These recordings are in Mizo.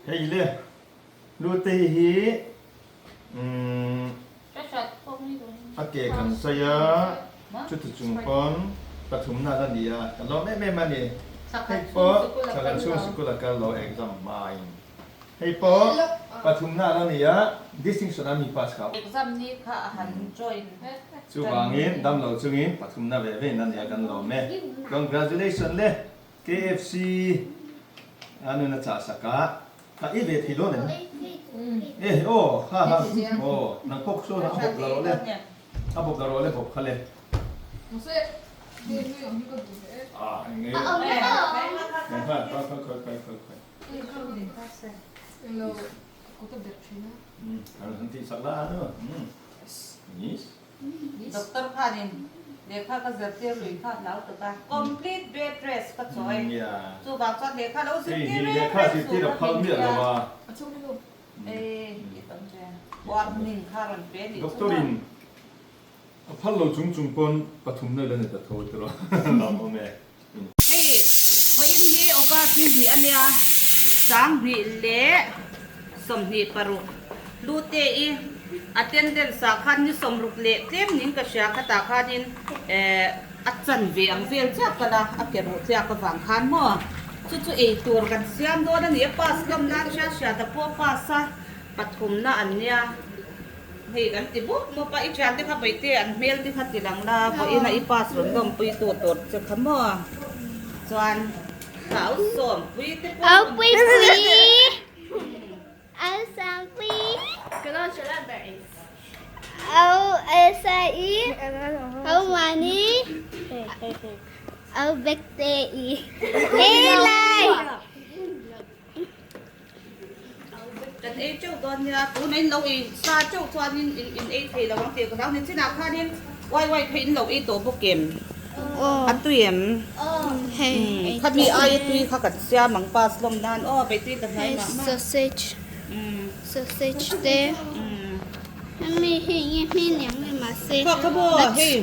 Hei le Hlutei hi a ke kan sawi a, chuti chung pawn pathumna la ni a, ka lawm em em a ni. Hei pawh thla kan chhung sikul a kal lo exam hmain. Hei pawh pathumna la ni a, distinction a mi pass kha. Exam ni kha a han join Chuvangin damlo chungin pathumna ve ve in a ni a kan lawm e. Congratulation le KFC a nun a chah sak a, ka ei ve thei dawn em? E aw ha ha aw nang pawh sawn a bawp la rawh le, a bawp la rawh le bawp kha le. Ah eng nge eng kha khawi khawi khawi khawi khawi khawi. An tih sak la a nu. Yes. Doctor khanin lehkha ka zirtir lui kha hlau tuk a, complete bed rest ka chawi. Chuvang chuan lehkha lo zirtir reng reng suh ka min tia. Warning kha rawn pe nih chu maw. Doctor-in a phal lo chung chung pawn pathum na la ni ta tho tiraw lawmawm e. Hei vawiin hi August ni hnih a nia, 2026 Lute i attendance ah khan ni 60 leh tlem ning ka hria khatah khanin eh a chan ve ang vel chiah kal a, a ke ruh chiah ka vang khan maw chu chu ei tur kan siam dawn a ni a, pass lam nan hria hria ta pawh pass a pathumna an nia. Hei kan ti bawk mawp a, i thian te kha Baihte an hmel te kha ti lang la, vawiin a i pass rawn lawmpui tu tur che kha maw? Chuan au sawmpui te pawh Au pui pui Au sawmpui Au Elsa-i Au Mani Au Bekte-i Hei lai. Kan ei teuh dawn nia, tuna in lo ei sa teuh chuanin in ei thei lo ang tih ka hlau ni. Chinah khanin uai uai kha in lo ei tawh bawk em? A tui em? Khami aia tui kha kan siam ang pass lawm nan aw beitui ka hnai mah mah. Sausage sausage te hemi hi nge hming niang nge mahse Kha kha maw hei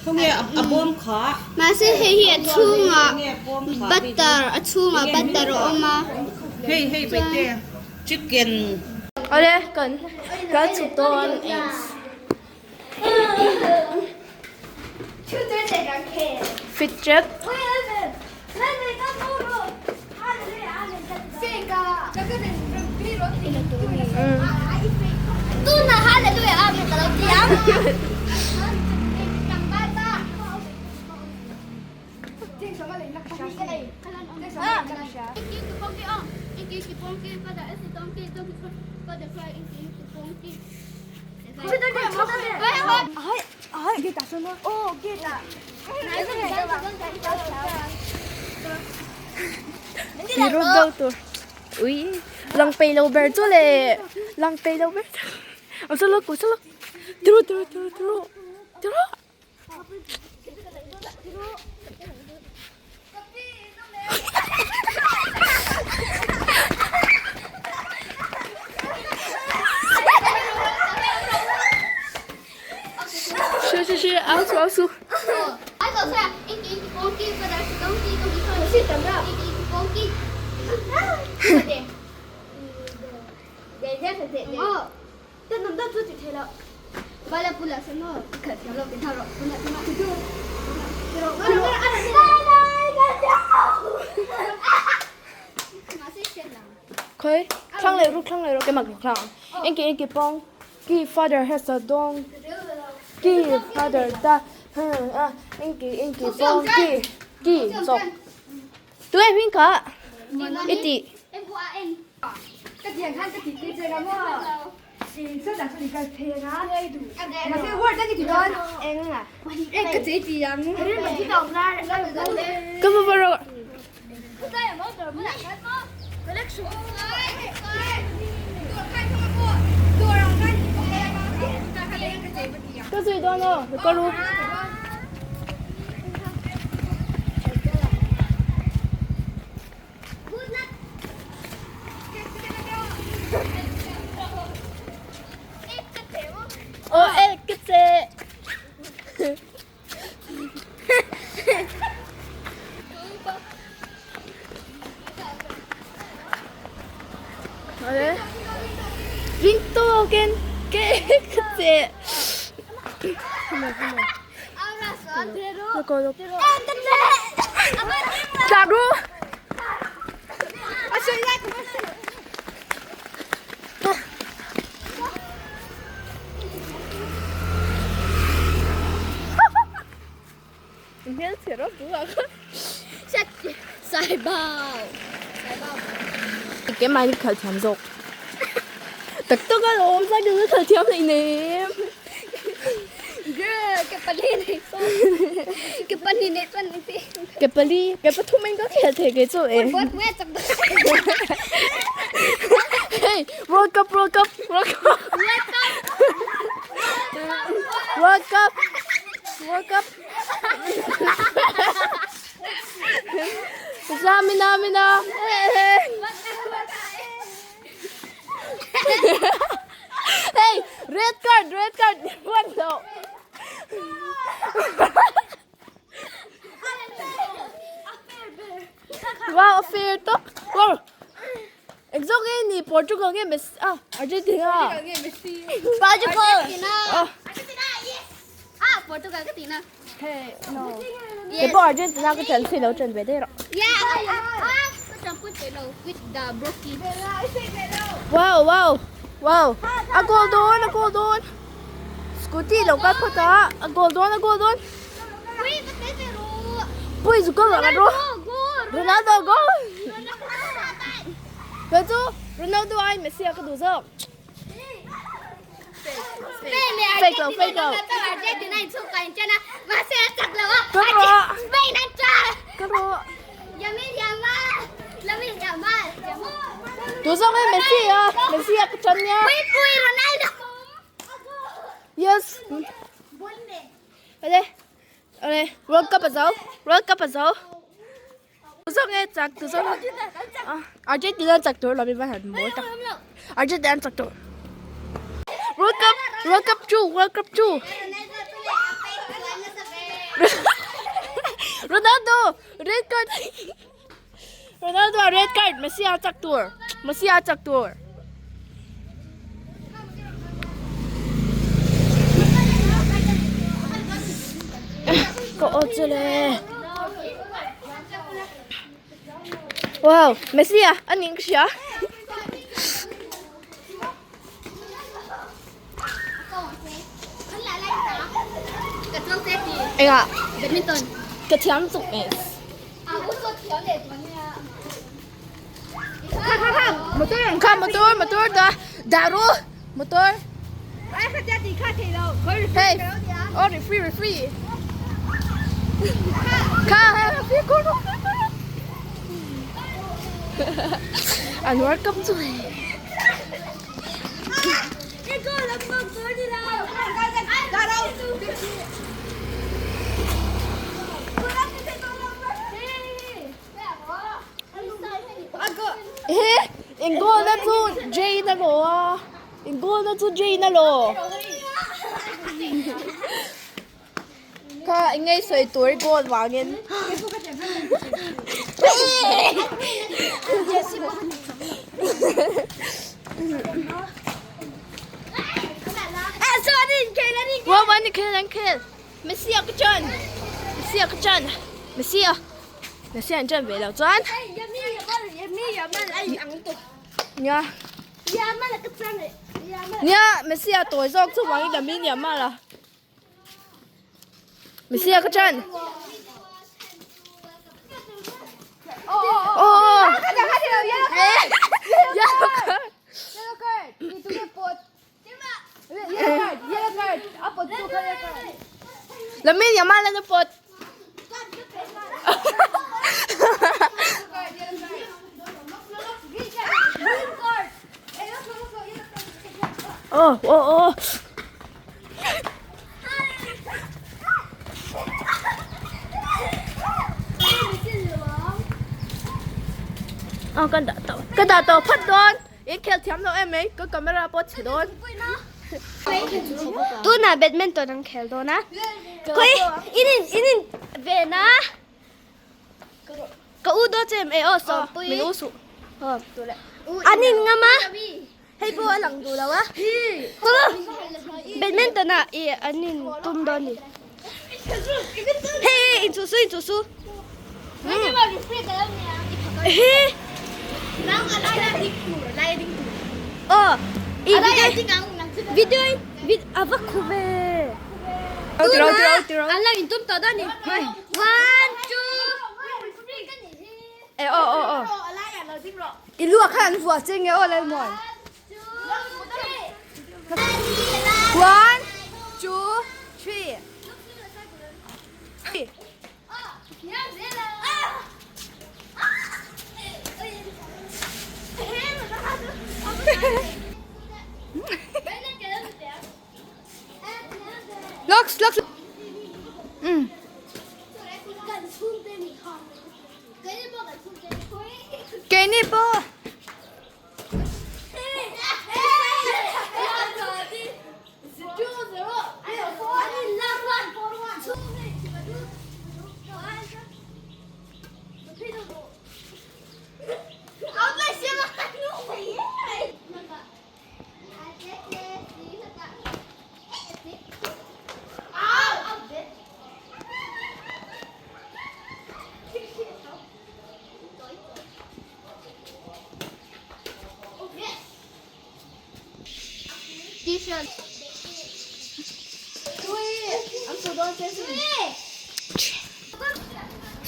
khawnge a bawm kha mahse hei hi a chhungah butter a chhungah butter a awm a hei hei beite chicken Awle kan kan chhuk dawn Fit check. Tiruk deuh tur ui lang peih lo ber chu le lang peih lo ber chu awm saw lawk awm saw lawk turu turu turu turu turu. Shi shi shi au su au su. Khoi thlang leh ruk thlang leh ruk keimah ka thlang engki engki pawng ki father has a donkey father da a engki engki pawng ki ki zawk tunge hming kha i tih. Ka va va rawh. Ka zui dawn aw, ka ru. Aw e ka che. Ale ring tawkin cake ka cheh. Tlak ru. Keimah hi khalh thiam zawk. Tak tak a lawm cycle ka khalh thiam hleinem. Ke pali ke pathum in ka khel thei kei chu e. Hey World Cup World Cup World Cup World Cup World Cup Zamina mina Hey red card red card one lo. Wow a fair tok. Wow. Engzawk nge ni Portugal nge Messi ah Argentina. Portugal. Ah. Ah, Portugal ka tina. Hey no. Ke pawh Argentina ka ṭan si lo ṭan ve daih rawh. Yeah, ah, ka ṭan put lo with the broki. Wow wow wow a goal dawn a goal dawn scooty lo kal phawt a a goal dawn a goal dawn. Pui zu goal a ro. Ronaldo goal. Kei chu Ronaldo ai Messi a ka duh zawk. Fake lo fake lo. Ka rawh. Ka rawh. Tu zawk e Messi a Messi a ka tan nia. Yes. Ale ale World Cup a zo World Cup a zo. Tu zawk nge chak tu zawk Argentina chak tur lo mi va han mawi tak Argentina chak tur World Cup World Cup chu World Cup chu Ronaldo red card Ronaldo red card Messi a chak tur Messi a chak tur. Ka aw chu le. Wow, Messi a a ning ka hria. Engah? Ka thiam tuk e. Kha motor motor da daru motor. Hey, oh referee referee. Kha referee ko ro. An World Cup chu. Ehe, in goal na chu Jane a law a, in goal na chu Jane a law. Kha engei sawi tur goal vangin. Wow, an khel an khel. Messi a ka chan. Messi a ka chan. Messi a. Messi an chan ve lo chuan. Nia. Nia Messi a tawi zawk chu vangin Lamine Yamal a. Messi a ka chan. Oh. Yellow card. Lamine Yamal an a pawt. Oh, oh, oh. Aw ka dah tawh ka dah tawh phawt dawn in khel thiam lo em mai ka camera pawh chhe dawn. Tunah badminton an khel dawn a khawi in in in in ven a ka u dawn che em aw sawmpui min u suh aw An in ngam a, hei pawh a lang duh lo a. Badminton ah ih an in tum dawn a ni. Hei hei inchuh su inchuh su. Ehe. Aw ih video video a va khu ve. Tuna an lo intum tawh dawn a ni. One two. E aw aw aw. I luak khan an vuah che nge aw Lalmuan. One, two, three. Lux, lux. Mm. Keini pawh.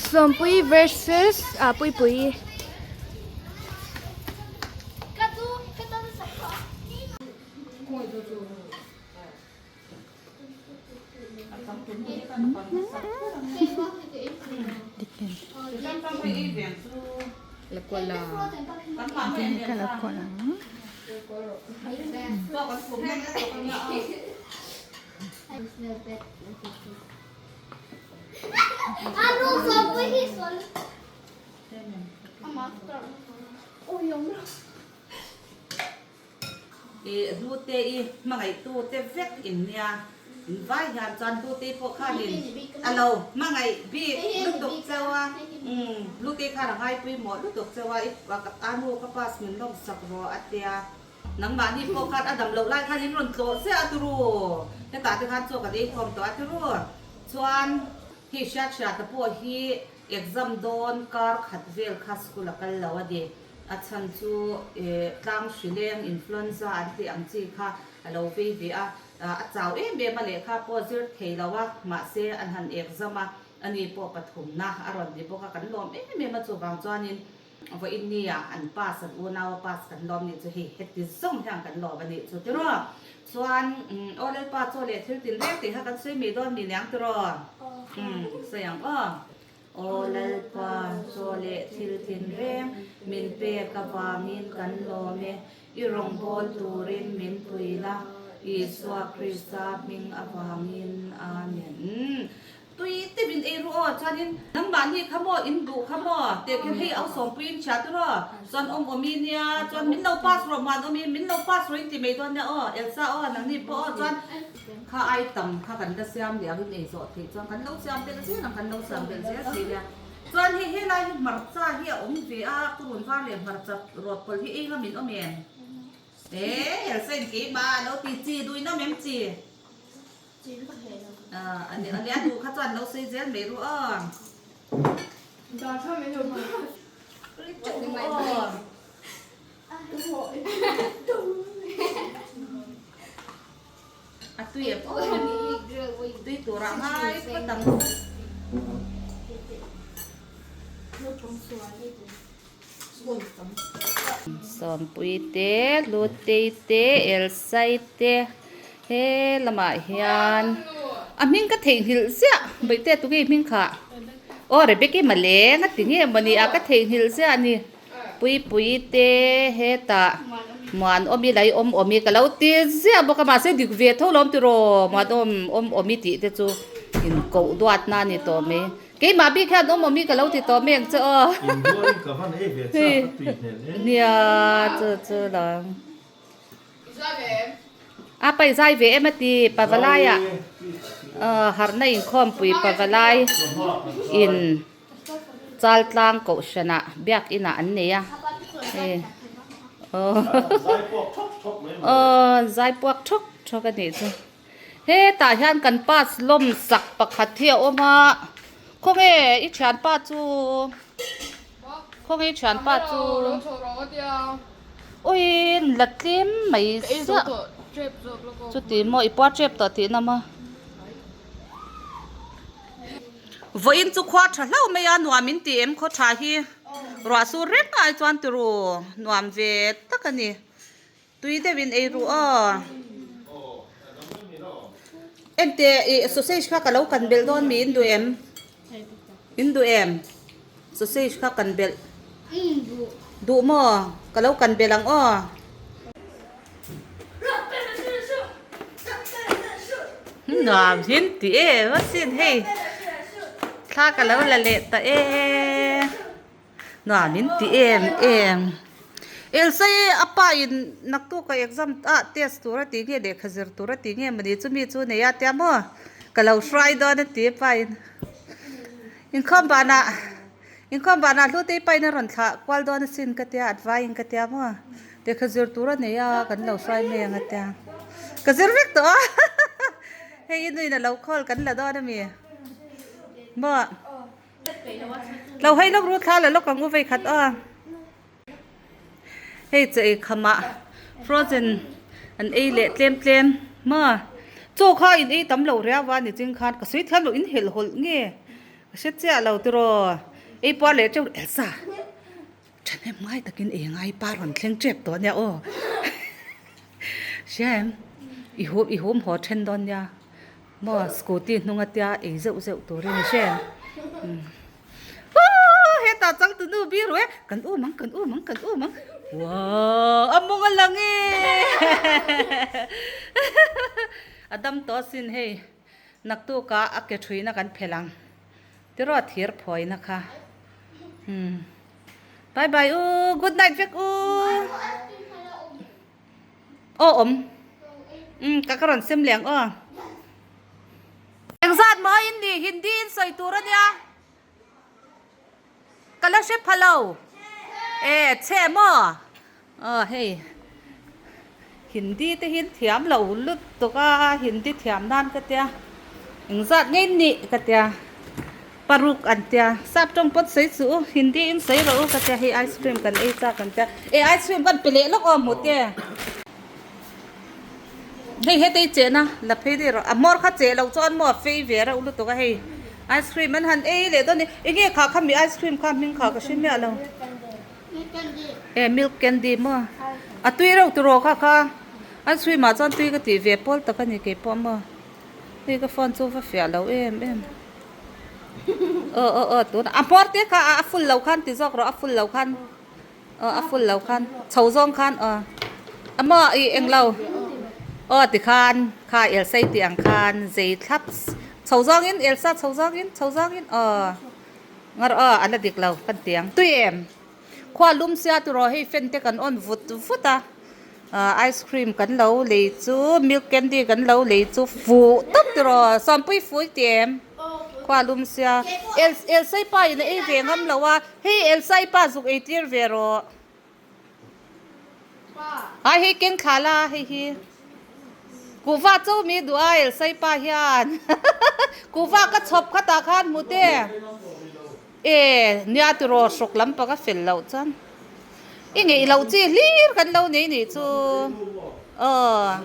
Sawmpui versus ah Puipui. I hlute i hmangaihtu te vek in nia in vai hian chuan hlute pawh khanin a lo hmangaih bik lutuk cheu a umm hlute khan a ngaipui mawh lutuk cheu a i a nu ka pass min lawm sak rawh a tia nangmahni pawh khan a dam loh lai khan in rawn tlawh chiah a turu hetah te khan chaw kan ei khawm tawh a turu chuan hei hriat hriat a pawh hi Exam dawn kar khat vel kha school a kal lo a ni. A chhan chu tlang hri leng influenza an tih ang chi kha a lo vei ve a, a chau em em a lehkha pawh zir thei lo a, mahse an han exam a, ani pawh pathumna a rawn ni bawk a, kan lawm em em a chuvang chuanin vawiin nia an pass an unau a pass kan lawm nih chu hei heti zawng hian kan lawm a nih chu tiraw. Chuan aw Lalpa chaw leh thil tin reng tih kha kan sawi mai dawn mi niang tiraw? Umm sawi ang aw. Aw Lalpa chaw leh thil tin reng min pek avangin kan lawm e, i rawngbâwl turin min pui la, Isua Krista hming avangin Amen. Tui te min ei ru aw, chuanin nangmahni kha maw in duh kha maw teh kher hei au sawmpuiin chhia tur aw, chuan awm awmi nia, chuan min lo pass rawh muan awmi, min lo pass rawh in ti mai dawn nia aw, Elsa aw nangni pawh aw, chuan kha item kha kan la siam leh ang in ei zawh theih chuan kan lo siam belh zel ang kan lo siam belh zel thei nia, chuan hei helai hi hmarcha hi a awm ve a, purun var leh hmarcha rawt pawlh hi ei ngam in awm em? Eeh Elsa in keimah a lo ti chi duh in awm em chi? A duh kha chuan lo sawi zel mai ru aw. A tui em aw. Tui turah ngai phawt ang. Sawmpui te, Hlutei te, Elsai te he lamah hian a hming ka theihnghilh ziah Bawihte tunge i hming khah aw Rebecca Maleng a ti nge mawni a ka theihnghilh ziah a ni Puipui te hetah Muanawmi lei awm awmi ka lo ti ziah bawk a mahse dik ve tho lawm tiraw Muanawm awm awmi tih te chu inkoh duatna a ni tawh mai. Keimah bik hian awm awm hi ka lo ti tawh mai ang che aw. Inbuain ka van ei ve chak a tui hmel em. Nia chu chu lo. A pai zai ve em a ti pavalai ah harhna inkhawmpui pavalai in Chaltlang kohhran ah biakin ah an nei a hei. Zai puak thawk thawk mai maw. Aw zai puak thawk thawk a nih chu. Hetah hian kan pass lawm sak pakhat hi a awm a, khawnge i thianpa chu khawnge i thianpa chu awi la tlem mai chiah chuti maw i puar tep tawh tihna maw. Vawiin chu khua tha hlauh mai a, nuam in ti em khaw tha hi ruah sur reng ai chuan tiru nuam ve tak a ni. Tui deuh in ei ruh aw. Enteh ih sausage kha ka lo kan belh dawn mi in duh em? In duh em? Sausage kha kan belh. Duh maw? Ka lo kan belh ang aw. Nuam hin ti em asin hei thla ka lo la leh ta e nuam in ti em em Elsa i a pa in naktuk a exam ah test tur a tih nge lehkha zir tur a tih nge mawni chumi chu nei a tia maw ka lo hruai dawn a ti a pa in inkhawm banah Inkhawm vanah hlutei pain a rawn thlah kual dawn asin ka tia, at vaiin ka tia maw? Lehkha zir tur a nei a, kan lo hruai mai ang a tia. Ka zir vek tawh a, hei i nuin a lo call kan la dawn a mi? Maw? Lo hei lawk ru thla la lawk ang u vei khat aw. Hei chaw ei khamah frozen an ei leh tlem tlem maw? Chaw kha in ei tam lo riau a ni ching khan ka sawi thiam loh in helh hawlh nge? Ka hre chiah lo tiraw, ei puar leh teuh Elsa thahnem ngai takin ei ngai pa rawn thleng tep tawh ania aw hria em i hum i hum haw then dawn nia maw scooty hnung atia ei zeuh zeuh turin i hria em Aww hetah changtunu bik ru e kan um ang kan um ang kan um ang Wow a mawng a lang e a dam tawh asin hei. Naktukah a ke thuina kan phelh ang. Tiraw thir phawina kha. Umm. Bye bye u. Good night vek u. Aw awm. Umm ka ka rawn sem leh ang aw. Engzat maw in ni Hindi in sawi tur a nia. Ka la hre pha lo. E chhe maw? Aw hei Hindi te hi thiam lo lutuk a Hindi thiam nan ka tia engzat ngei nih ka tia paruk an tia sap tawng pawt sawi suh u Hindi in sawi rawh u ka tia hei ice cream kan ei chak an tia e ice cream kan pe leh lawk aw hmuh te hei hetei chehna la phei daih rawh a hmawr kha cheh loh chuan maw a fei ve reuh lutuk a hei ice cream an han ei leh dawn a ni enge kha khami ice cream kha hming kha ka hre miah lo. E milk candy maw a tui reuh turaw kha kha ice cream ah chuan tui ka tih ve pawl tak a ni keipawh maw hei ka phone chu va fiah lo em em aw aw aw tunah a hmawr te kha a full lo khan ti zawk rawh a full lo khan aw a full lo khan chho zawng khan aw a maw ih englo aw tikhan kha Elsa i tih ang khan zei thlap chho zawngin Elsa chho zawngin chho zawngin aw. Ngar aw a la dik lo kan ti ang. Tui em? Khua lum sia turaw hei fan te kan on vut vut a, ice cream kan lo lei chu milk candy kan lo lei chu fuh tawp turaw Sawmpui fuh i ti em? Khua lum sia El Elsai pa in a ei ve ngam lo a, hei Elsai pa zuk ei tir ve rawh. Ai hei keng thla la hei hi kuhva cho mi duh a Elsai pa hian kuhva ka chhawp kha tah khan hmu te e nia tiraw hrawk lampang a fel loh chuan i ngeih loh chi hlir kan lo nei nih chu aw.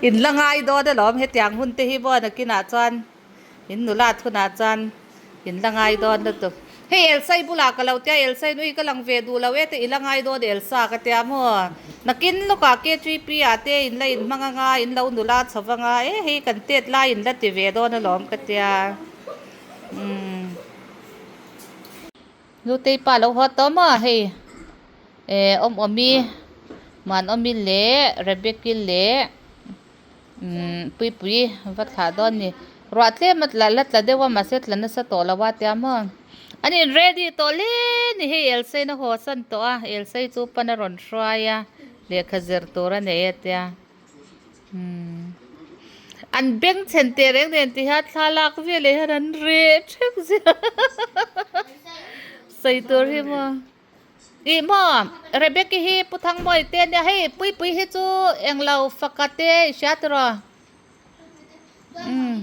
In la ngai dawn alawm hetiang hun te hi maw nakinah chuan in nula thunah chuan in la ngai dawn lutuk. Hei Elsa i bulah ka lo tia Elsa in ui ka lang ve duh lo e te i la ngai dawn Elsa ka tia maw nakin lawkah KTP ah te in la in hmang anga in lo nula chho vanga e hei kan tet lai in la ti ve dawn alawm ka tia umm. Nutei pa lo haw tawh maw hei eh awm awmi Muanawmi leh Rebecca-i leh umm Puipuii va thlah dawn a ni ruah tlem a tla la tla deuh a mahse tla nasa tawh lo a tia maw an in ready tawh hle a ni hei Elsa-in a haw san tawh a Elsa-i chu pan a rawn hruai a lehkha zir tur a nei a tia umm. An beng chhen teh reng nen ti hian thla lak vel leh hian an reh thep zel sawi tur hi maw ih maw Rebecca hi Pu Thangmawii te ania hei Puipui hi chu englo faka te i hria tiraw umm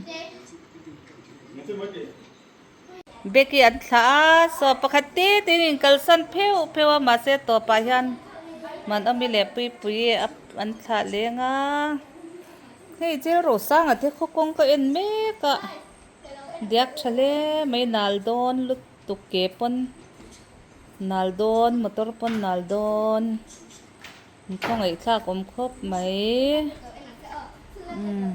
Becky an thlah a saw pakhat te te in inkalsan pheuh pheuh a mahse tawpah hian Manawmi leh Puipuii an thlah leng a hei jail rosanga te khaw kawng ka en mek a diak tha hle mai nal dawn lutuk ke pawn nal dawn motor pawn nal dawn in khawngaihthlak awm khawp mai umm.